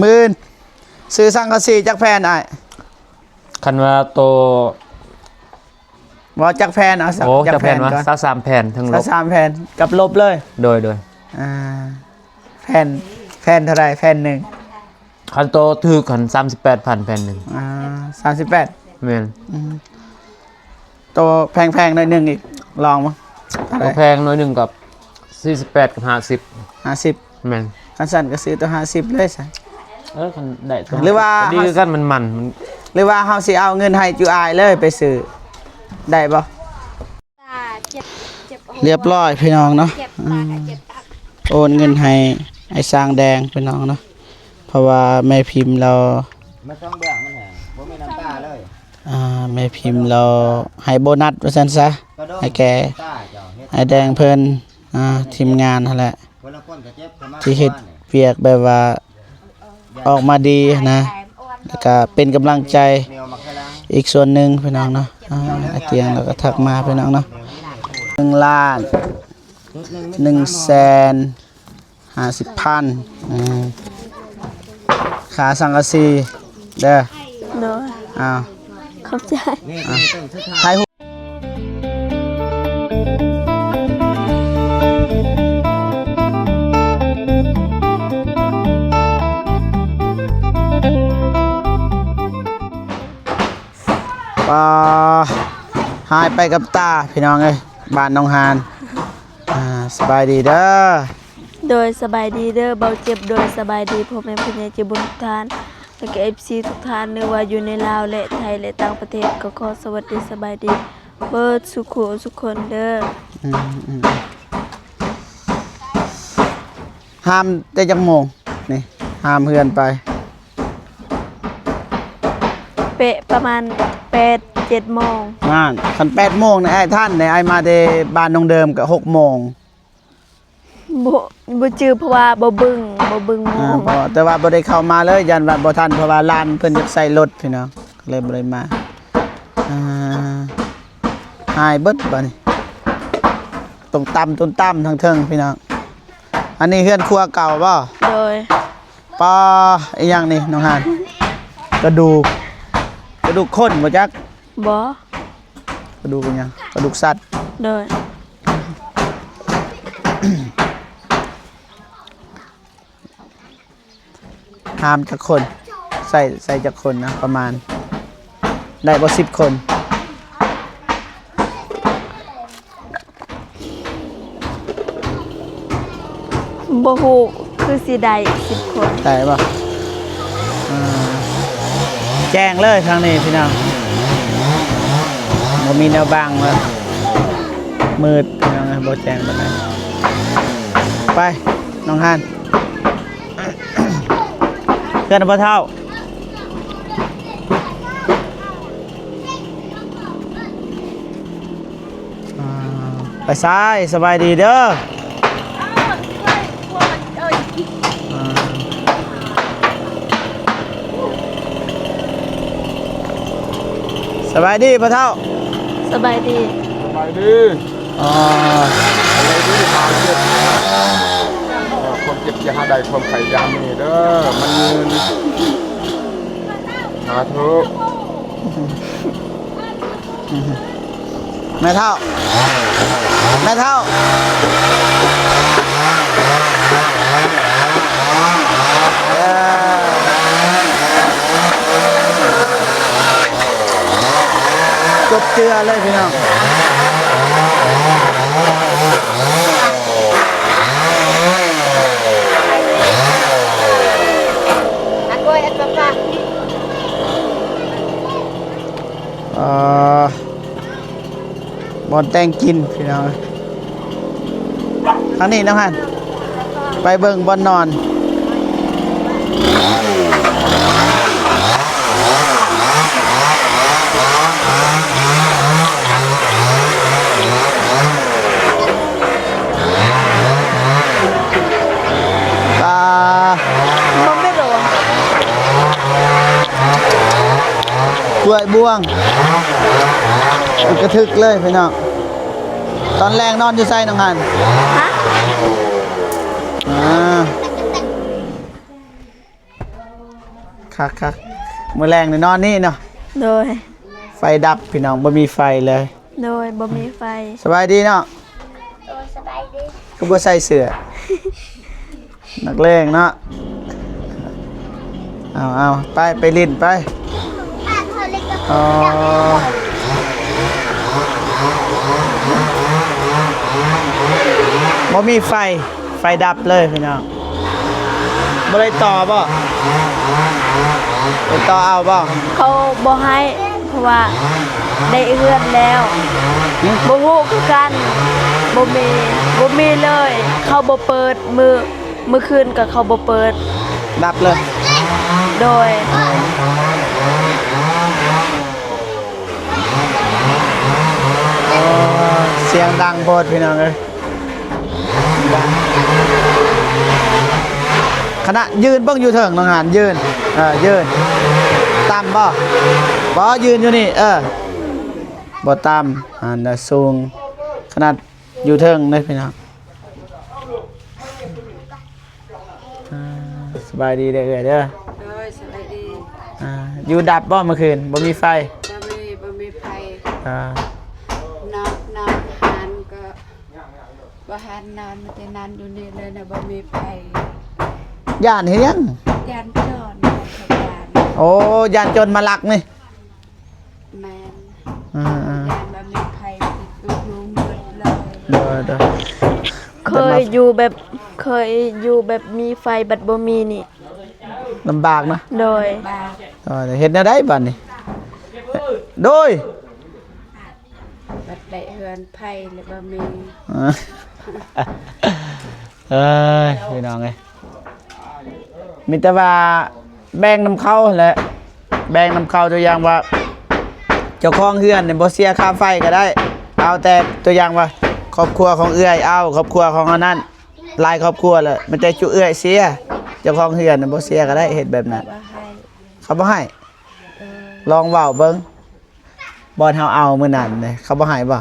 ໝື່ນ. ຊື້ສັງກະສີຈັກແຜ່ນອ້າຍ? ຄັນວ່າໂຕ ບໍ່ ຈັກແຜ່ນ ເອົາ ໂອ້ ຈັກແຜ່ນ ຈັກແຜ່ນວະ? ກ່ອນ ຊາວສາມແຜ່ນເທິງລົບ ຊາວສາມແຜ່ນກັບລົບເລີຍ. ໂດຍ ໂດຍ. ອ່າ ແຜ່ນ ແຜ່ນເທົ່າໃດແຜ່ນໜຶ່ງ? ຄັນໂຕຖືກຫັ້ນ ສາມສິບແປດພັນແຜ່ນໜຶ່ງ. ອ່າ ສາມສິບແປດ. ແມ່ນ. ອືມ ໂຕແພງໆໜ້ອຍໜຶ່ງອີກ ລອງເບິ່ງ. ໂຕແພງໜ້ອຍໜຶ່ງກໍສີ່ສິບແປດກັບຫ້າສິບ. ຫ້າສິບ. ແມ່ນ. ຄັນຊັ້ນກໍຊື້ໂຕຫ້າສິບເລີຍຊະ. ເອີ ຄັນໄດ້ໂຕ ຫຼືວ່າ ກໍດີຄືກັນ ມັນ ມັນ ຫຼືວ່າເຮົາຊິເອົາເງິນໃຫ້ຈຸອາຍເລີຍໄປຊື້ ໄດ້ບໍ່? ລຽບຮ້ອຍພີ່ນ້ອງເນາະ. ອືມ ໂອນເງິນໃຫ້ອ້າຍຊ້າງແດງພີ່ນ້ອງເນາະ ເພາະວ່າແມ່ພິມລາວ ມາສອງເບື້ອງມັນແຮງ ບໍ່ມີນ້ຳຕາເລີຍ. ອ່າ ແມ່ພິມລາວໃຫ້ໂບນັດວ່າຊັ້ນຊະ ໃຫ້ແກ່ອ້າຍແດງເພິ່ນ ອ່າ ທີມງານຫັ້ນແຫຼະ ທີ່ເຮັດວຽກແບບວ່າອອກມາດີນະ ແລ້ວກະເປັນກຳລັງໃຈອີກສ່ວນໜຶ່ງພີ່ນ້ອງເນາະ. ອ່າ ອ້າຍຕຽງລາວກໍທັກມາພີ່ນ້ອງເນາະ. ໜຶ່ງລ້ານໜຶ່ງແສນຫ້າສິບພັນ ອືມ ຄ່າສັງກະສີເດີ. ໂດຍ. ອ້າວ ຂອບໃຈ. ອ່າ ຖ່າຍຮູບ ປາ ຫາຍໄປກັບຕາພີ່ນ້ອງເອີຍ ບ້ານໜອງຫານ. ອ່າ ສະບາຍດີເດີ. ໂດຍ ສະບາຍດີເດີ ເບົາເຈັບ. ໂດຍ ສະບາຍດີພໍ່ແມ່ຜູ້ໃຫຍ່ໃຈບຸນທຸກທ່ານ ແລະກະເອັຟຊີທຸກທ່ານ ຫຼືວ່າຢູ່ໃນລາວ ແລະໄທ ແລະຕ່າງປະເທດ ກໍຂໍສະຫວັດດີສະບາຍດີເບິດສູ່ຄູ່ສູ່ຄົນເດີ. ອືມ ອືມ ຫ້າມແຕ່ຈັກໂມງນີ້? ຫ້າມເຮືອນໄປ ເປະປະມານແປດເຈັດໂມງ. ນັ້ນ ຄັນແປດໂມງນີ້ອ້າຍທັນເດ້ ອ້າຍມາແຕ່ບ້ານໜອງເດີມກໍຫົກໂມງ. ບໍ່ ບໍ່ຈື່ ເພາະວ່າບໍ່ເບິ່ງ ບໍ່ເບິ່ງໂມງ. ອ່າ ເພາະ ແຕ່ວ່າບໍ່ໄດ້ເຂົ້າມາເລີຍ ຢ້ານວ່າບໍ່ທັນ ເພາະວ່າຫຼານເພິ່ນຢາກໃສ່ລົດພີ່ນ້ອງ ກໍເລີຍບໍ່ໄດ້ມາ. ອ່າ ຫາຍເບິດບາດນີ້ ຕົງຕ່ຳ ຕົງຕ່ຳທາງເທິງພີ່ນ້ອງ. ອັນນີ້ເຮືອນຄົວເກົ່າບໍ່? ໂດຍ. ປາ ອີຫຍັງນີ້ນ້ອງຫານ? ກະດູກ ກະດູກຄົນບໍ່ຈັກ? ບໍ່. ກະດູກອີຫຍັງ? ກະດູກສັດ. ໂດຍ. ຫ້າມຈັກຄົນ? ໃສ່ ໃສ່ຈັກຄົນນະ? ປະມານ ໄດ້ບໍ່ ສິບຄົນ? ບໍ່ຮູ້ ຄືຊິໄດ້ສິບຄົນ. ໄດ້ບໍ່? ອ່າ ແຈ້ງເລີຍທາງນີ້ພີ່ນ້ອງ ບໍ່ມີແນວບັງເລີຍ ມືດພີ່ນ້ອງ ບໍ່ແຈ້ງປານໃດ. ໄປ ນ້ອງຫານ ເພື່ອນພໍ່ເຖົ້າ. ອ່າ ໄປຊາຍ ສະບາຍດີເດີ. ອ່າ ສະບາຍດີພໍ່ເຖົ້າ. ສະບາຍດີ. ສະບາຍດີ. ອ່າ ສະບາຍດີ ຄວາມເຈັບ ຄວາມເຈັບຢ່າໃຫ້ໄດ້ ຄວາມໄຂ້ຢ່າໃຫ້ມີເດີ ມັນຍືນ. ສາທຸ. ແມ່ເຖົ້າ ແມ່ເຖົ້າ ຈົບເຈື່ອເລີຍພີ່ນ້ອງ. ເອີ ບ່ອນແຕ່ງກິນພີ່ນ້ອງ. ທາງນີ້ນ້ອງຫັ້ນ ໄປເບິ່ງບ່ອນນອນ. ປາ ບໍ່ແມ່ນດອກ ກ້ວຍບ້ວງ ມັນກະທຶກເລີຍພີ່ນ້ອງ. ຕອນແລງນອນຢູ່ໃສນ້ອງຫັ້ນ? ຮະ? ອ່າ. ຄັກໆ ມື້ແລງນີ້ນອນນີ້ເນາະ. ໂດຍ. ໄຟດັບພີ່ນ້ອງ ບໍ່ມີໄຟເລີຍ. ໂດຍ ບໍ່ມີໄຟ. ສະບາຍດີເນາະ. ໂດຍ ສະບາຍດີ. ຄືບໍ່ໃສ່ເສື້ອ? ນັກເລງເນາະ. ເອົາໆ ໄປ ໄປຫຼິ້ນໄປ. ອໍ ບໍ່ມີໄຟ ໄຟດັບເລີຍພີ່ນ້ອງ. ບໍ່ໄດ້ຕໍ່ບໍ່? ໄດ້ຕໍ່ເອົາບໍ່? ເຂົາບໍ່ໃຫ້ ເພາະວ່າໄດ້ເຮືອນແລ້ວ. ຫຶ? ບໍ່ຮູ້ຄືກັນ. ບໍ່ມີ ບໍ່ມີເລີຍ. ເຂົາບໍ່ເປີດ ມື້ ມື້ຄືນກໍເຂົາບໍ່ເປີດ. ດັບເລີຍ? ໂດຍ. ໂອ້ ສຽງດັງໂພດພີ່ນ້ອງເອີຍ. ຂະນະຢືນເບິ່ງຢູ່ເທິງນ້ອງຫານ ຢືນ ເອີ ຢືນ. ຕ່ຳບໍ່? ບໍ່ ຢືນຢູ່ນີ້ ເອີ ບໍ່ຕ່ຳ. ອັນນັ້ນສູງ ຂະໜາດຢູ່ເທິງເດ້ພີ່ນ້ອງ. ອ່າ ສະບາຍດີເດີເອື້ອຍເດີ. ໂດຍ ສະບາຍດີ. ອ່າ ຢູ່ດັບບໍ່ມື້ຄືນ? ບໍ່ມີໄຟ? ບໍ່ມີ ບໍ່ມີໄຟ. ອ່າ ນອນ ນອນ ຫານກໍບໍ່ຫັນນອນ ມີແຕ່ນອນຢູ່ນີ້ເລີຍນະ ບໍ່ມີໄຟ. ຢ້ານເຮັດຫຍັງ? ຢ້ານໂຈນ ຢ້ານ. ໂອ້ ຢ້ານໂຈນມາລັກນີ້. ແມ່ນ. ອ່າໆ ຢ້ານວ່າມີໄຟຕິດຢູ່ເບິດເລີຍ. ໂດຍໆ ເຄີຍຢູ່ແບບ ເຄີຍຢູ່ແບບມີໄຟບັດບໍ່ມີນີ້ ລຳບາກນະ. ໂດຍ. ເຮັດແນວໃດບັດນີ້? ໂດຍ ບັດໄດ້ເຮືອນໄຟແລ້ວບໍ່ມີ. ເອີຍ ພີ່ນ້ອງເອີຍ ມີແຕ່ວ່າແບ່ງນຳເຂົາຫັ້ນແຫຼະ ແບ່ງນຳເຂົາ. ຕົວຢ່າງວ່າ ເຈົ້າຂອງເຮືອນນີ້ບໍ່ເສຍຄ່າໄຟກໍໄດ້ ເອົາແຕ່ຕົວຢ່າງວ່າ ຄອບຄົວຂອງເອື້ອຍເອົາ ຄອບຄົວຂອງອັນນັ້ນ ຫຼາຍຄອບຄົວແຫຼະ ມີແຕ່ຈຸເອື້ອຍເສຍ ເຈົ້າຂອງເຮືອນນີ້ບໍ່ເສຍກໍໄດ້ ເຮັດແບບນັ້ນ. ເຂົາບໍ່ໃຫ້. ເອີ ລອງເວົ້າເບິ່ງ. ບ່ອນເຮົາເອົາມື້ນັ້ນເດ້ ເຂົາບໍ່ໃຫ້ບໍ່?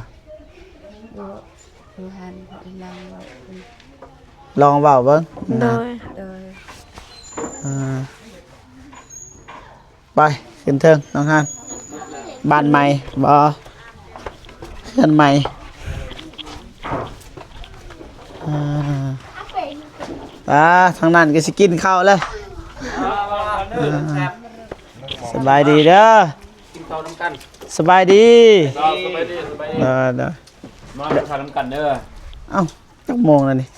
ບໍ່ ບໍ່ທັນ ລອງເວົ້າ ລອງເວົ້າເບິ່ງ. ໂດຍ ໂດຍ. ອ່າ ໄປ ຂຶ້ນເທິງນ້ອງຮານ. ບ້ານໃໝ່ບໍ່? ເຮືອນໃໝ່. ອ່າ ອ່າ ທາງນັ້ນກໍຊິກິນເຂົ້າແລ້ວ. ອ່າ ສະບາຍດີເດີ. ກິນເຂົ້ານຳກັນ. ສະບາຍດີ. ເຈົ້າ ສະບາຍດີ ສະບາຍດີ. ເດີໆ ມາກິນເຂົ້ານຳກັນເດີ. ເອົ້າ ຈັກໂມງແລ້ວນີ້?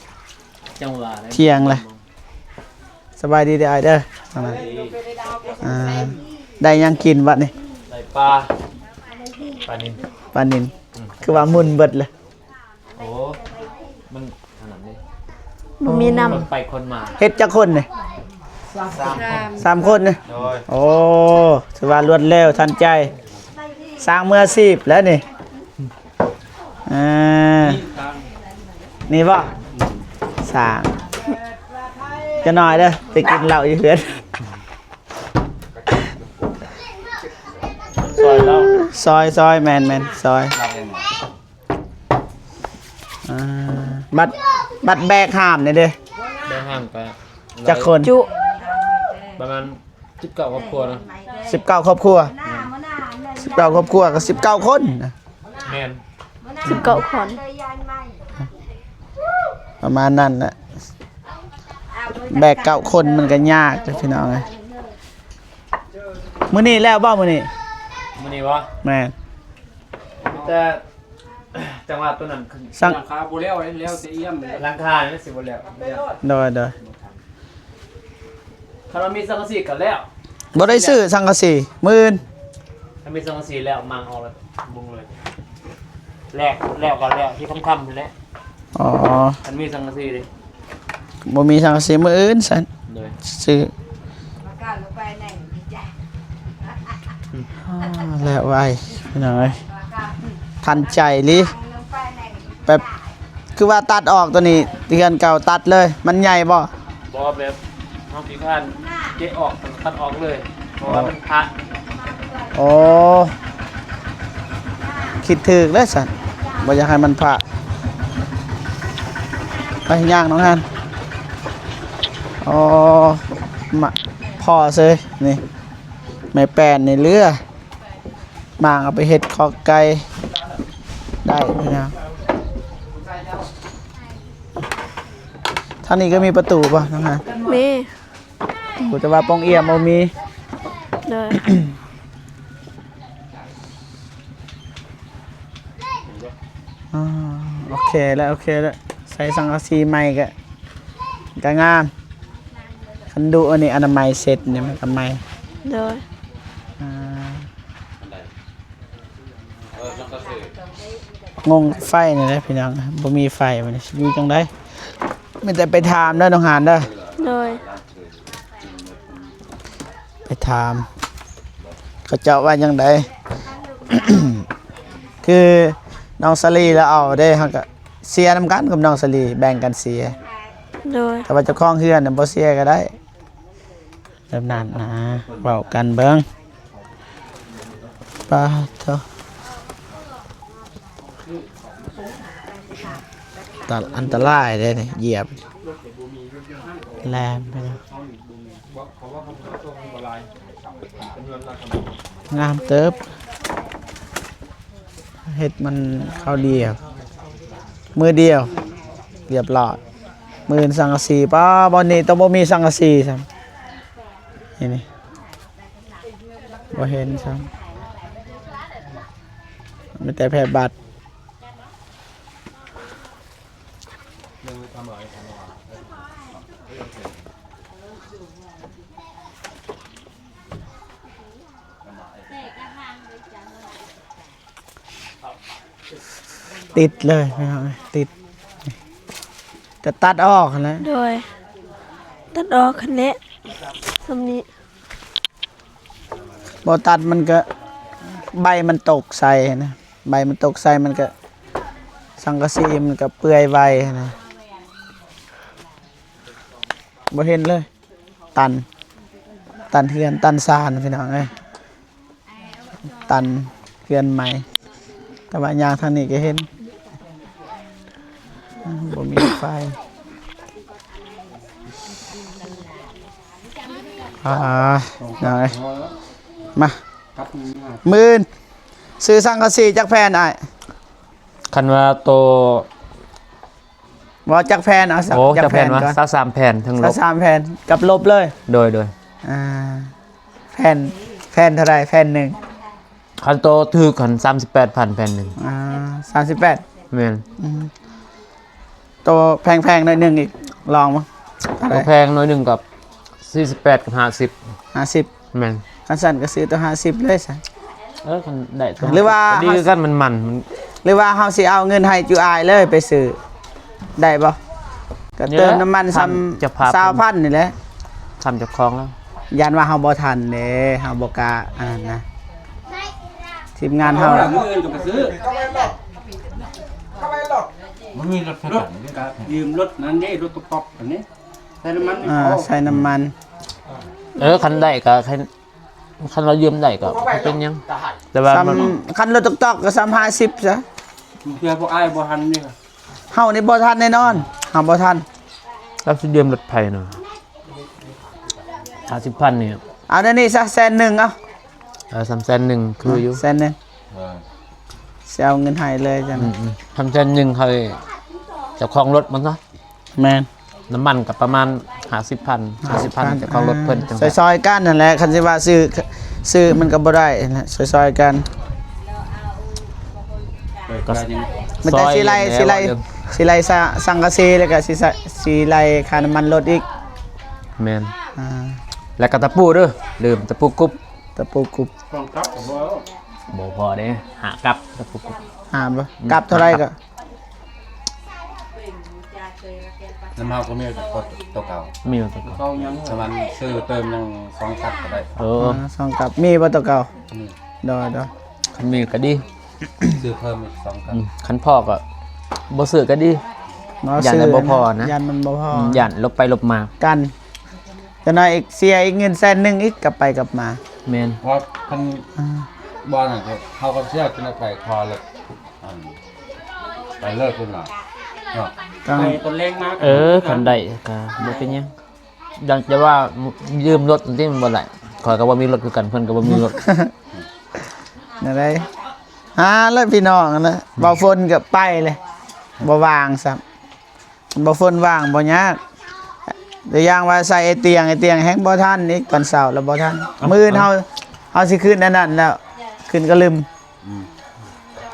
ຈັງຫວະ ທ່ຽງແລ້ວ. ສະບາຍດີເດີອ້າຍເດີ. ອ່າ ໄດ້ຫຍັງກິນບັດນີ້? ໄດ້ປາ ປານິນ ປານິນ. ອືມ ຄືວ່າມຶນເບິດເລີຍ. ໂອ້ ມັນອັນນັ້ນເດ້ ບໍ່ມີນ້ຳ ຄົນໄປຄົນມາ. ເຮັດຈັກຄົນນີ້? ສາມ ສາມຄົນນີ້. ໂດຍ. ໂອ້ ຖືວ່າລວດເລັວທັນໃຈ ຊ່າງມືອາຊີບແລ້ວນີ້. ອ່າ ນີ້ບໍ່? ຊ່າງ ຈັກໜ້ອຍເດີ ໄປກິນເຫຼົ້າຢູ່ເຮືອນ. ຊອຍເຫຼົ້າ ຊອຍ ຊອຍ ແມ່ນໆ ຊອຍ. ອ່າ ບັດ ບັດແບກຫາມນີ້ເດ້ ແບກຫາມກະ ຈັກຄົນ? ຈຸ ປະມານສິບເກົ້າຄອບຄົວນະ. ສິບເກົ້າຄອບຄົວ. ແມ່ນ. ສິບເກົ້າຄອບຄົວກໍສິບເກົ້າຄົນ. ແມ່ນ. ສິບເກົ້າຄົນ ປະມານນັ້ນແຫຼະ. ແບກເກົ້າຄົນມັນກໍຍາກເດ້ພີ່ນ້ອງເອີຍ. ມື້ນີ້ແລ້ວບໍ່? ມື້ນີ້ ມື້ນີ້ບໍ່? ແມ່ນ. ແຕ່ ຈັງຫວະຕົວນັ້ນຂຶ້ນ ສັງ ຫຼັງຄາບໍ່ແລ້ວ ແລ້ວແຕ່ອຽມເລີຍ. ຫຼັງຄານີ້ມັນຊິບໍ່ແລ້ວ. ໂດຍໆ. ຄັນວ່າມີສັງກະສີກໍແລ້ວ. ບໍ່ໄດ້ຊື້ສັງກະສີ ມື້ອື່ນ. ຄັນມີສັງກະສີແລ້ວ ມັງອອກແລ້ວ ມຸງເລີຍ. ແລ້ວ ແລ້ວກໍແລ້ວ ທີ່ຄ່ຳໆ ພຸ້ນແຫຼະ. ອໍ ຄັນມີສັງກະສີເດ້. ບໍ່ມີສັງກະສີ ມື້ອື່ນຊັ້ນ. ໂດຍ. ຊື້ ອ່າ ແລ້ວໄວ ພີ່ນ້ອງເອີຍ ທັນໃຈອີ່ຫຼີ. ແບບ ຄືວ່າຕັດອອກຕົວນີ້ ເຮືອນເກົ່າຕັດເລີຍ ມັນໃຫຍ່ບໍ່? ບໍ່ ແບບ ເຮົາຂີ້ຄ້ານເຈາະອອກ ຕັດອອກເລີຍ ເພາະວ່າມັນພະ. ໂອ້ ຄິດຖືກແລ້ວຊັ້ນ ບໍ່ຢາກໃຫ້ມັນພະ. ໄປຍ່າງນ້ອງຮານ. ອໍ ມາ ພ ພໍເຊີຍ ນີ້ ໄມ້ແປ້ນນີ້ເຫຼືອ ມາງເອົາໄປເຮັດຄອກໄກ່ໄດ້ພີ່ນ້ອງ. ທາງນີ້ກໍມີປະຕູບໍ່ນ້ອງຫາ? ມີ ໂອ້ ແຕ່ວ່າປ່ອງອຽມບໍ່ມີ. ໂດຍ. ອາ ໂອເຄແລ້ວ ໂອເຄແລ້ວ ໃສ່ສັງກະສີໃໝ່ກະ ກະງາມ. ຄັນດຸອັນນີ້ອະນາໄມເຊັດນີ້ມັນກະໃໝ່. ໂດຍ. ອາ ງົງໄຟນີ້ແຫຼະພີ່ນ້ອງ ບໍ່ມີໄຟບັດນີ້ຊິຢູ່ຈັ່ງໃດ? ມີແຕ່ໄປຖາມເດີນ້ອງຫານເດີ. ໂດຍ. ໄປຖາມເຂົາເຈົ້າວ່າຈັ່ງໃດ? ຄືນ້ອງສາລີລາວເອົາເດ້ ເຮົາກະເຊຍນຳກັນກັບນ້ອງສາລີ ແບ່ງກັນເຊຍ. ໂດຍ. ແຕ່ວ່າເຈົ້າຂອງເຮືອນນະບໍ່ເຊຍກະໄດ້ ແບບນັ້ນນະ ເວົ້າກັນເບິ່ງ. ປາໂທ ຕາ ອັນຕະລາຍເດ້ນີ້ ຢຽບແລ່ນໄປແລ້ວ. ງາມເຕີບ ເຮັດມັນຄາວດຽວ ມື້ດຽວ ລຽບຮ້ອຍ. ມື້ອື່ນສັງກະສີ ປ້າ ບ່ອນນີ້ຕ້ອງບໍ່ມີສັງກະສີຊ້ຳ ນີ້ ນີ້ ບໍ່ເຫັນຊ້ຳ ມີແຕ່ແຜ່ນບັດ. ຕິດເລີຍພີ່ນ້ອງເອີຍ ຕິດ ຈະຕັດອອກຫັ້ນແຫຼະ. ໂດຍ ຕັດອອກຫັ້ນແຫຼະ ສ່ຳນີ້. ບໍ່ຕັດມັນກະ ໃບມັນຕົກໃສ່ຫັ້ນນະ ໃບມັນຕົກໃສ່ມັນກະ ສັງກະສີມັນກະເປື່ອຍໄວຫັ້ນນະ ບໍ່ເຫັນເລີຍ. ຕັນ ຕັນເຮືອນຕັນຊານພີ່ນ້ອງເອີຍ ຕັນເຮືອນໃໝ່. ແຕ່ວ່າຍ່າງທາງນີ້ກະເຫັນ ບໍ່ມີໄຟ. ອ່າ ມາ ມື້ອື່ນຊື້ສັງກະສີຈັກແຜ່ນອ້າຍ? ຄັນວ່າໂຕ ເວົ້າຈັກແຜ່ນ ເອົາ ໂອ້ ຈັກແຜ່ນ ຈັກແຜ່ນກ່ອນ ຊາວສາມແຜ່ນເທິງລົບ ຊາວສາມແຜ່ນກັບລົບເລີຍ. ໂດຍ ໂດຍ. ອ່າ ແຜ່ນ ແຜ່ນເທົ່າໃດແຜ່ນໜຶ່ງ? ຄັນໂຕຖືກຫັ້ນ ສາມສິບແປດພັນແຜ່ນໜຶ່ງ. ອ່າ ສາມສິບແປດ. ແມ່ນ. ອືມ ໂຕແພງໆໜ້ອຍໜຶ່ງອີກ ລອງເບິ່ງ. ໂຕແພງໜ້ອຍໜຶ່ງກະສີ່ສິບແປດກັບຫ້າສິບ. ຫ້າສິບ. ແມ່ນ. ຄັນຊັ້ນກະຊື້ໂຕຫ້າສິບເລີຍຊະ. ເອີ ຄັນໄດ້ໂຕ ຫຼືວ່າ ດີຄືກັນ ມັນ ມັນ ຫຼືວ່າເຮົາຊິເອົາເງິນໃຫ້ຈຸອ້າຍເລີຍໄປຊື້ ໄດ້ບໍ່? ກະເຕີມນ້ຳມັນຊ້ຳຊາວພັນນີ້ແຫຼະ ຖາມເຈົ້າຂອງແລ້ວ. ຢ້ານວ່າເຮົາບໍ່ທັນເດ້ ເຮົາບໍ່ກ້າອັນນັ້ນນະ ທີມງານເຮົາ. ມື້ອື່ນກະໄປຊື້ ມັນມີລົດຄືກັນ ກະຢືມລົດນັ້ນເດ້ ລົດຕະກອກອັນນີ້ ໃສ່ນ້ຳມັນ. ອ່າ ໃສ່ນ້ຳມັນ. ເອີ ຄັນໄດ້ກະ ຄັນວ່າຢືມໄດ້ກະບໍ່ເປັນຫຍັງ ແຕ່ວ່າ ຊ້ຳ ຄັນລົດຕອກໆກະຊ້ຳຫ້າສິບຊະ. ເພື່ອພວກອ້າຍບໍ່ທັນນີ້ ເຮົານີ້ບໍ່ທັນແນ່ນອນ ເຮົາບໍ່ທັນ. ລາວຊິຢືມລົດໃຜນະ ຫ້າສິບພັນນີ້? ເອົາແນວນີ້ຊະ ແສນໜຶ່ງເອົາ. ເອີ ຊ້ຳແສນໜຶ່ງຄືຢູ່ ແສນໜຶ່ງ. ເອີ ຊິເອົາເງິນໃຫ້ເລີຍຈັ່ງ. ອືມໆ ທຳແສນໜຶ່ງໃຫ້ເຈົ້າຂອງລົດມັນຊະ. ແມ່ນ. ນ້ຳມັນກະປະມານຫ້າສິບພັນ ຫ້າສິບພັນ ເຈົ້າຂອງລົດເພິ່ນຈັ່ງ. ຊ່ອຍໆກັນຫັ້ນແຫຼະ ຄັນຊິວ່າຊື້ ຊື້ມັນກະບໍ່ໄດ້ຫັ້ນແຫຼະ ຊ່ອຍໆກັນ. ມັນຈະຊິໄລ່ ຊິໄລ່ ຊິໄລ່ສັງກະສີ ແລ້ວກະຊິ ຊິໄລ່ຄ່ານ້ຳມັນລົດອີກ. ແມ່ນ. ອ່າ ແລ້ວກະຕະປູເດີ ລືມຕະປູກຸບ ຕະປູກຸບ. ບໍ່ພໍເດ້ ຫ້າກັບ ຕະປູກຸບ. ຫ້າບໍ່? ອືມ ກັບເທົ່າໃດກະ ນ້ຳເຮົາກະມີແຕ່ໂຕເກົ່າ ມີແຕ່ໂຕເກົ່າ. ນ້ຳມັນຊື້ເຕີມຍັງສອງກັບກະໄດ້. ເອີ ອ່າ ສອງກັບ ມີບໍ່ໂຕເກົ່າ? ອືມ ໂດຍໆ ຄັນມີກະດີ ຊື້ເພີ່ມອີກສອງກັບ. ອືມ ຄັນພໍກະບໍ່ຊື້ກະດີ ຢ້ານມັນບໍ່ພໍນະ ຢ້ານມັນບໍ່ພໍ. ອືມ ຢ້ານຫຼົບໄປຫຼົບມາ ກັນ ຈັກໜ້ອຍອີກເສຍອີກເງິນແສນໜຶ່ງອີກ ກັບໄປກັບມາ. ແມ່ນ. ເພາະຄັນ ອ່າ ບໍ່ນັ້ນກະເຮົາກະເສຍ ຈັ່ງໃດໄປຂໍເລີຍ ອັນ ໄປເລີຍພຸ້ນລະເນາະ. ໄປຕອນແລງມາ ເອີ ຄັນໄດ້ກະບໍ່ເປັນຫຍັງ. ຢາກຈະວ່າຢືມລົດຈັ່ງຊີ້ມັນບໍ່ໄດ້ ຂ້ອຍກໍບໍ່ມີລົດຄືກັນ ເພິ່ນກໍບໍ່ມີລົດ. ແນວໃດ ຫາແລ້ວພີ່ນ້ອງຫັ້ນນະ ເວົ້າຝົນກໍໄປເລີຍ ບໍ່ວ່າງຊ້ຳ. ບໍ່ຝົນວ່າງບໍ່ຍາກ ແຕ່ຢ່າງວ່າໃສ່ໄອ້ຕຽງ ໄອ້ຕຽງແຮ່ງບໍ່ທັນອີກ ຕອນເຊົ້າລະບໍ່ທັນ. ມື້ອື່ນເຮົາ ເຮົາຊິຂຶ້ນອັນນັ້ນແລ້ວ ຂຶ້ນກະລຶມ ອືມ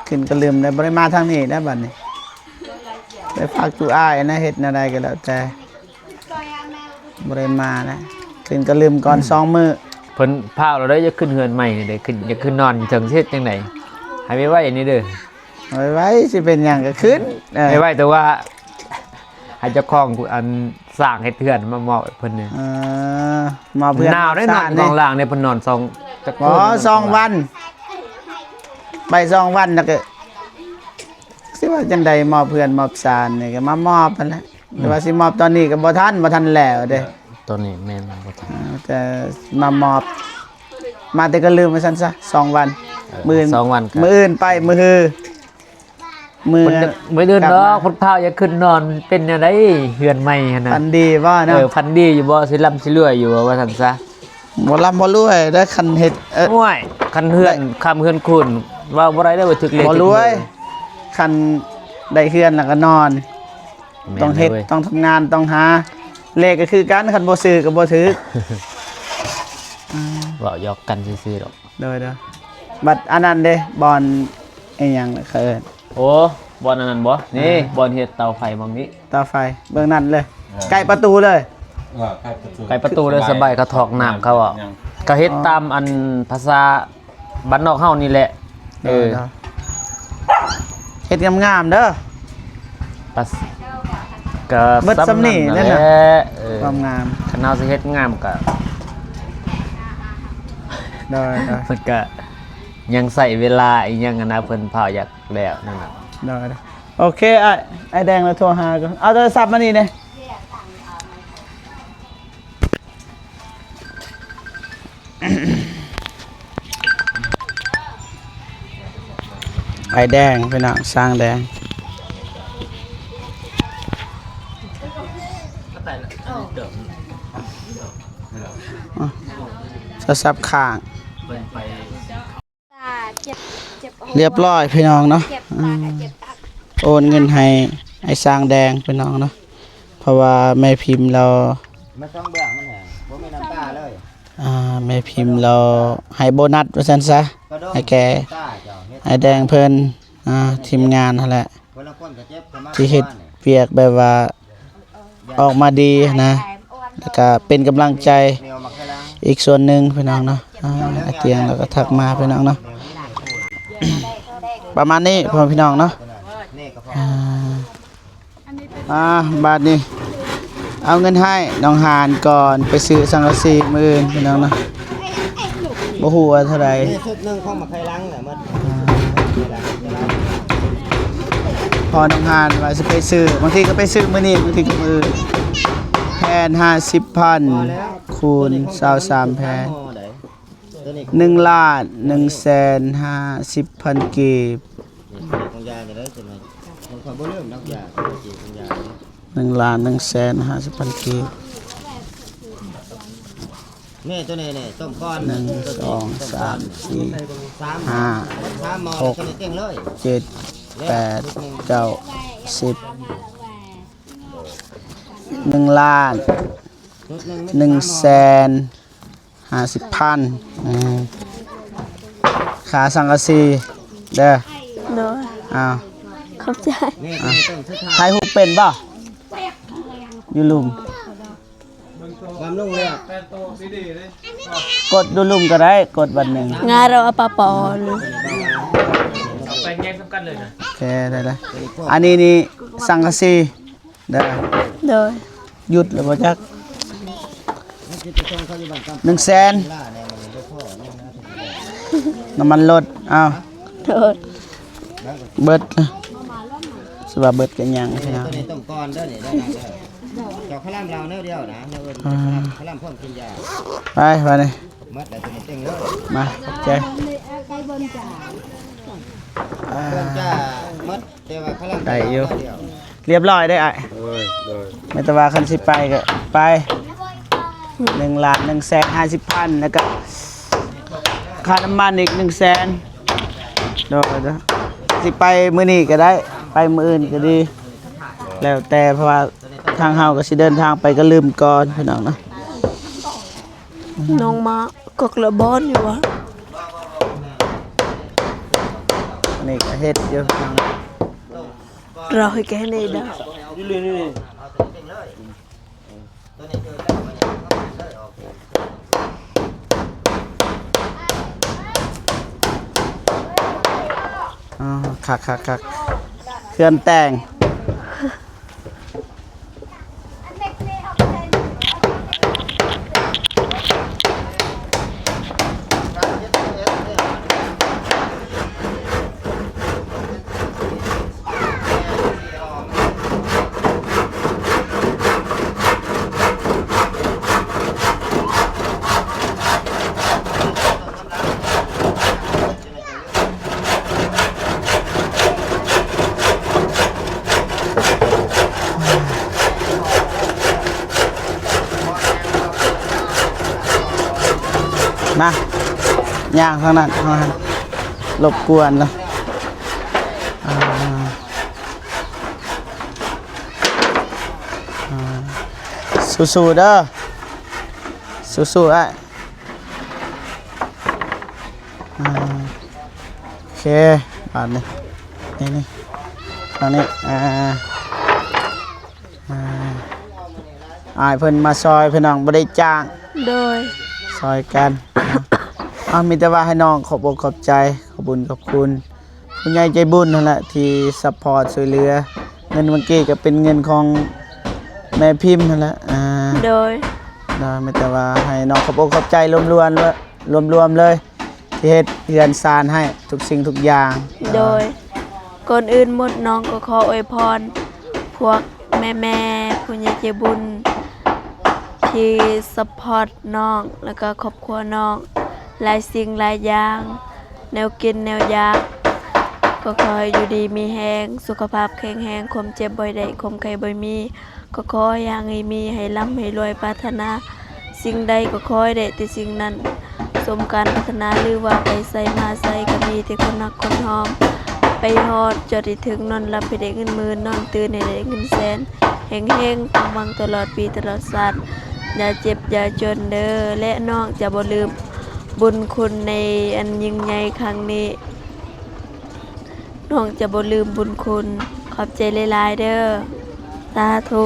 ຂຶ້ນກະລຶມແລ້ວ ບໍ່ໄດ້ມາທາງນີ້ແລ້ວບັດນີ້ ໄປຝາກຈຸອ້າຍນະ ເຮັດແນວໃດກໍແລ້ວແຕ່ ບໍ່ໄດ້ມາແລ້ວ ຂຶ້ນກະລຶມກ່ອນ ອືມ ສອງມື້. ເພິ່ນພ້າວແລ້ວເດີ ຢາກຂຶ້ນເຮືອນໃໝ່ນີ້ເດີ ຂຶ້ນ ຢາກຂຶ້ນນອນຢູ່ເທິງ ຊິເຮັດຈັ່ງໃດ ໃຫ້ໄວໆນີ້ເດີ. ໄວໆ ຊິເປັນຫຍັງກໍຂຶ້ນ ເອີ ໄວໆ ແຕ່ວ່າໃຫ້ເຈົ້າຂອງ ອັນ ສ້າງເຮັດເຮືອນມາມອບໃຫ້ເພິ່ນນີ້ ເອີ ມອບເຮືອນ ໜາວໄດ໋ ມອບຊານ ນອນຢູ່ຂ້າງລ່າງນີ້ ເພິ່ນນອນສອງ ຈັກ ບໍ່ ຄືນ ສອງວັນ ໄປສອງວັນ ແລ້ວກໍ ຊິວ່າຈັ່ງໃດ ມອບເຮືອນມອບຊານນີ້ກໍມາມອບຫັ້ນແຫຼະ ອືມ ແຕ່ວ່າຊິມອບຕອນນີ້ກໍບໍ່ທັນ ບໍ່ທັນແລ້ວເດ້ ຕອນນີ້ແມ່ນບໍ່ທັນ ເອີ ແຕ່ມາມອບ ມາແຕ່ກະລຶມວ່າຊັ້ນຊະ ສອງວັນ ເອີ ມື້ອື່ນ ສອງວັນ ມື້ອື່ນໄປ ມື້ຮື ມື້ ເພິ່ນ ມື້ອື່ນດອກ ເພິ່ນພາວຢາກຂຶ້ນນອນ ເປັນແນວໃດເຮືອນໃໝ່ຫັ້ນນະ ຝັນດີບໍ່ເນາະ ເອີ ຝັນດີຢູ່ບໍ່ ຊິລ່ຳຊິລວຍຢູ່ບໍ່ ວ່າຊັ້ນຊະ. ບໍ່ລ່ຳບໍ່ລວຍເດີ ຄັນເຮັດ ໂອ້ຍ ຄັນເຮືອນຄ້ຳເຮືອນຄູນ ເວົ້າບໍ່ໄດ້ເດີ ວ່າຖືກເລກ ບໍ່ລວຍ ຄັນໄດ້ເຮືອນແລ້ວກໍນອນ ແມ່ນ ຕ້ອງເຮັດ ເລີຍ ຕ້ອງທຳງານ ຕ້ອງຫາ ເລກກໍຄືກັນ ຄັນບໍ່ຊື້ກໍບໍ່ຖືກ ເວົ້າຢອກກັນຊື່ໆດອກ. ໂດຍໆ ບັດອັນນັ້ນເດ້ ບ່ອນອີ່ຫຍັງເຂົາເອີ້ນ ໂອ້ ບ່ອນອັນນັ້ນບໍ່ ນີ້ ອ່າ ບ່ອນເຮັດເຕົາໄຟໝ່ອງນີ້ ເຕົາໄຟເບື້ອງນັ້ນເລີຍ ເອີ ໃກ້ປະຕູເລີຍ ເອີ ໃກ້ປະຕູ ໃກ້ປະຕູເລີຍ ສະບາຍ ສະບາຍ ເຂົາຖອກນ້ຳເຂົາອອກ ເຂົາເຮັດ ອໍ ຕາມອັນພາສາບ້ານນອກເຮົານີ້ແຫຼະ ເອີ ໂດຍໆ ເຮັດງາມໆເດີ ປະ ກໍເບິດສ່ຳນີ້ແຫຼະ ເອີ ຄວາມງາມ ຄັນເຮົາຊິເຮັດງາມກໍ ໂດຍໆ ມັນກໍຍັງໃຊ້ເວລາອີ່ຫຍັງຫັ້ນນະ ເພິ່ນພາວຢາກແລ້ວນັ້ນນະ ໂດຍໆ ໂອເຄ ອ້າຍ ອ້າຍແດງລະໂທຫາກ່ອນ ເອົາໂທລະສັບມານີ້ແດ່. ໄອ້ແດງ ພີ່ນ້ອງ ຊ່າງແດງ ອໍ ໂທລະສັບຄ້າງ ຕາເຈັບ ເຈັບຫົວ ຮຽບຮ້ອຍພີ່ນ້ອງເນາະ ເຈັບຕາກໍເຈັບຕັບ ອືມ ໂອນເງິນໃຫ້ອ້າຍຊ່າງແດງພີ່ນ້ອງເນາະ ເພາະວ່າແມ່ພິມລາວ ມາສອງເບື້ອງມັນແຮງ ບໍ່ມີນ້ຳຕາເລີຍ ອ່າ ແມ່ພິມລາວໃຫ້ໂບນັດວ່າຊັ້ນຊະ ໃຫ້ແກ່ອ້າຍແດງເພິ່ນ ອ່າ ທີມງານຫັ້ນແຫຼະ ທີ່ເຮັດວຽກແບບວ່າ ອອກມາດີນະ ແລ້ວກະເປັນກຳລັງໃຈອີກສ່ວນໜຶ່ງພີ່ນ້ອງເນາະ ອ່າ ອ້າຍຕຽງລາວກໍທັກມາພີ່ນ້ອງເນາະ ປະມານນີ້ພໍ່ແມ່ພີ່ນ້ອງເນາະ ອ່າ ອ່າ ບາດນີ້ເອົາເງິນໃຫ້ນ້ອງຫານກ່ອນ ໄປຊື້ສັງກະສີມື້ອື່ນພີ່ນ້ອງເນາະ ບໍ່ຮູ້ວ່າເທົ່າໃດ ຊຸດໜຶ່ງຂອງໝາກໄຂ່ຫຼັງແຫຼະໝົດ ອ່າ ພໍນ້ອງຫານວ່າຊິໄປຊື້ ບາງທີກໍໄປຊື້ມື້ນີ້ ບາງທີກໍມື້ອື່ນ ແຜ່ນຫ້າສິບພັນ ຄູນຊາວສາມແຜ່ນ ໜຶ່ງລ້ານໜຶ່ງແສນຫ້າສິບພັນກີບ ຂອງຢາກໍໄດ້ ຂ້ອຍບໍ່ລືມດອກຢາ ຂອງຢາ ໜຶ່ງລ້ານໜຶ່ງແສນຫ້າສິບພັນກີບ ນີ້ ຕົວນີ້ນີ້ ຕົ້ມກ່ອນ ໜຶ່ງ ສອງ ສາມ ສີ່ ຫ້າ ຫົກ ເຈັດ ແປດ ເກົ້າ ສິບ ໜຶ່ງລ້ານໜຶ່ງແສນຫ້າສິບພັນ ອືມ ຄ່າສັງກະສີເດີ ໂດຍ ອ້າວ ຂອບໃຈ ອ່ະ ຖ່າຍຮູບເປັນບໍ່? ຢູ່ລຸ່ມ ບຳລຸງເລີຍ ກົດດູລຸ່ມກໍໄດ້ ກົດບັດໜຶ່ງ ງາເຮົາອາປາປອນ ໂອເຄ ໄດ້ລະ ອັນນີ້ນີ້ສັງກະສີເດີ ໂດຍ ຢຸດແລ້ວບໍ່ຈັກ ໜຶ່ງແສນ ນ້ຳມັນລົດ ອ້າວ ໂດຍ ເບິດ ຊິວ່າເບິດກໍຍັງ ຕົວນີ້ຕົ້ມກ່ອນເດີນີ້ ເຈົ້າຄະລຳລາວແນວດຽວນະ ແນວອື່ນ ອ່າ ຄະລຳ ຄະລຳພ້ອມກິນຢາ ໄປ ໄປນີ້ ໝົດແລ້ວຕົວນີ້ເຕັງເລີຍ ມາ ຂອບໃຈ ອ່າ ເບິ່ງຈ້າ ໝົດ ແຕ່ວ່າຄະລຳ ໄດ້ຢູ່ ລາວແນວດຽວ ລຽບຮ້ອຍເດ້ອ້າຍ ໂດຍ ໂດຍ ແມ່ນແຕ່ວ່າຄັນຊິໄປກໍໄປ ໜຶ່ງລ້ານໜຶ່ງແສນຫ້າສິບພັນ ແລ້ວກະຄ່ານ້ຳມັນອີກໜຶ່ງແສນ. ໂດຍ ໂດຍ ຊິໄປມື້ນີ້ກໍໄດ້ ໄປມື້ອື່ນກໍດີ ແລ້ວແຕ່ ເພາະວ່າທາງເຮົາກໍຊິເດີນທາງໄປກະລຶມກ່ອນ ພີ່ນ້ອງເນາະ. ນ້ອງມາກອກລະບອນຢູ່ຫວາ? ອັນນີ້ກໍເຮັດຢູ່ ເຮົາໃຫ້ແກໃຫ້ແດ່ດາ. ອໍ ຄັກໆໆ ເຄື່ອນແຕ່ງ. ມາ ຍ່າງທາງນັ້ນ ທາງນັ້ນ ລົບກວນເນາະ. ອ່າ ອ່າ ສູ້ໆເດີ ສູ້ໆອ້າຍ. ອ່າ ໂອເຄ ບາດນີ້ ນີ້ໆ ທາງນີ້ ອ່າ ອ່າ ອ້າຍເພິ່ນມາຊ່ອຍ ພີ່ນ້ອງ ບໍ່ໄດ້ຈ້າງ ໂດຍ ຊ່ອຍກັນ. ເອົາ ມີແຕ່ວ່າໃຫ້ນ້ອງຂອບອົກຂອບໃຈ ຂອບບຸນຂອບຄຸນ ຜູ້ໃຫຍ່ໃຈບຸນຫັ້ນແຫຼະ ທີ່ຊັບພອດຊ່ວຍເຫຼືອ. ເງິນເມື່ອກີ້ກໍເປັນເງິນຂອງແມ່ພິມຫັ້ນແຫຼະ. ອ່າ ໂດຍ ໂດຍ ມີແຕ່ວ່າໃຫ້ນ້ອງຂອບອົກຂອບໃຈລວມໆ ລວມໆເລີຍ ທີ່ເຮັດເຮືອນຊານໃຫ້ທຸກສິ່ງທຸກຢ່າງ. ໂດຍ ກ່ອນອື່ນໝົດ ນ້ອງກໍຂໍອວຍພອນພວກແມ່ໆ ຜູ້ໃຫຍ່ໃຈບຸນ ທີ່ຊັບພອດນ້ອງ ແລ້ວກໍຄອບຄົວນ້ອງ ຫຼາຍສິ່ງຫຼາຍຢ່າງ ແນວກິນແນວຢາກ ກໍຂໍໃຫ້ຢູ່ດີມີແຮງ ສຸຂະພາບແຂງແຮງ ຄວາມເຈັບບໍ່ໃຫ້ໄດ້ ຄວາມໄຂ້ບໍ່ໃຫ້ມີ ກໍຂໍໃຫ້ຮັ່ງໃຫ້ມີ ໃຫ້ລ່ຳໃຫ້ລວຍ ປາດຖະໜາສິ່ງໃດກໍຂໍໃຫ້ໄດ້ແຕ່ສິ່ງນັ້ນ ສົມການປາດຖະໜາ ຫຼືວ່າໄປໃສມາໃສກໍມີແຕ່ຄົນຮັກຄົນຫອມ ໄປຮອດຈອດໃຫ້ເຖິງ ນອນຫຼັບໃຫ້ໄດ້ເງິນໝື່ນ ນອນຕື່ນໃຫ້ໄດ້ເງິນແສນ ເຮັງໆ ປັງໆ ຕະຫຼອດປີຕະຫຼອດຊາດ ຢ່າເຈັບຢ່າຈົນເດີ ແລະ ນ້ອງຈະບໍ່ລືມບຸນຄຸນໃນອັນຍິ່ງໃຫຍ່ຄັ້ງນີ້ ນ້ອງຈະບໍ່ລືມບຸນຄຸນ. ຂອບໃຈຫຼາຍໆເດີ. ສາທຸ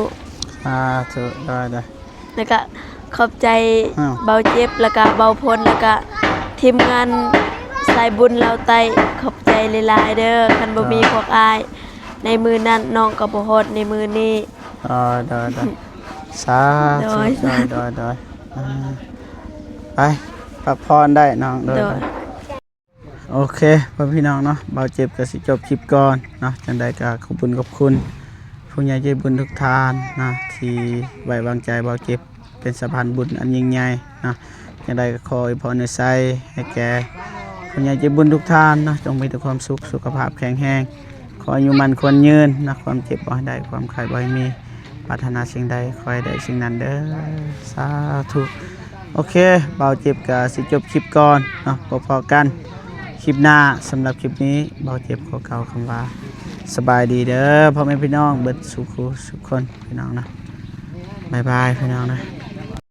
ສາທຸ. ໄດ້ໆ ແລ້ວກະຂອບໃຈ ອ້າວ ເບົາເຈັບ ແລ້ວກະເບົາພົນ ແລ້ວກະທີມງານສາຍບຸນລາວໃຕ້ ຂອບໃຈຫຼາຍໆເດີ. ຄັນບໍ່ມີພວກອ້າຍໃນມື້ນັ້ນ ນ້ອງກໍບໍ່ຮອດໃນມື້ນີ້. ໂດຍ ໂດຍ ໂດຍ ສາທຸ. ໂດຍ ໂດຍ ໂດຍ ໂດຍ ອ່າ ໄປພັກຜ່ອນໄດ້ນ້ອງ. ໂດຍ ໂດຍ ໂດຍ. ໂອເຄ ພໍ່ແມ່ພີ່ນ້ອງເນາະ ເບົາເຈັບກໍຊິຈົບຄລິບກ່ອນເນາະ. ຈັ່ງໃດກໍຂອບບຸນຂອບຄຸນຜູ້ໃຫຍ່ໃຈບຸນທຸກທ່ານເນາະ ທີ່ໄວ້ວາງໃຈເບົາເຈັບເປັນສະພານບຸນອັນຍິ່ງໃຫຍ່ເນາະ. ຈັ່ງໃດກໍຂໍອວຍພອນອວຍໄຊໃຫ້ແກ່ຜູ້ໃຫຍ່ໃຈບຸນທຸກທ່ານເນາະ ຈົ່ງມີແຕ່ຄວາມສຸກ ສຸຂະພາບແຂງແຮງ ຂໍອາຍຸໝັ້ນຂວັນຍືນເນາະ. ຄວາມເຈັບບໍ່ໃຫ້ໄດ້ ຄວາມໄຂ້ບໍ່ໃຫ້ມີ ປາດຖະໜາສິ່ງໃດຂໍໃຫ້ໄດ້ສິ່ງນັ້ນເດີ. ສາທຸ. ໂອເຄ ເບົາເຈັບກະຊິຈົບຄລິບກ່ອນເນາະ. ພໍ້ກັນຄລິບໜ້າ. ສຳລັບຄລິບນີ້ ເບົາເຈັບຂໍກ່າວຄຳວ່າ ສະບາຍດີເດີ ພໍ່ແມ່ພີ່ນ້ອງເບິດສູ່ຄູ່ສູ່ຄົນ ພີ່ນ້ອງເນາະ. ບາຍບາຍ ພີ່ນ້ອງເນາະ.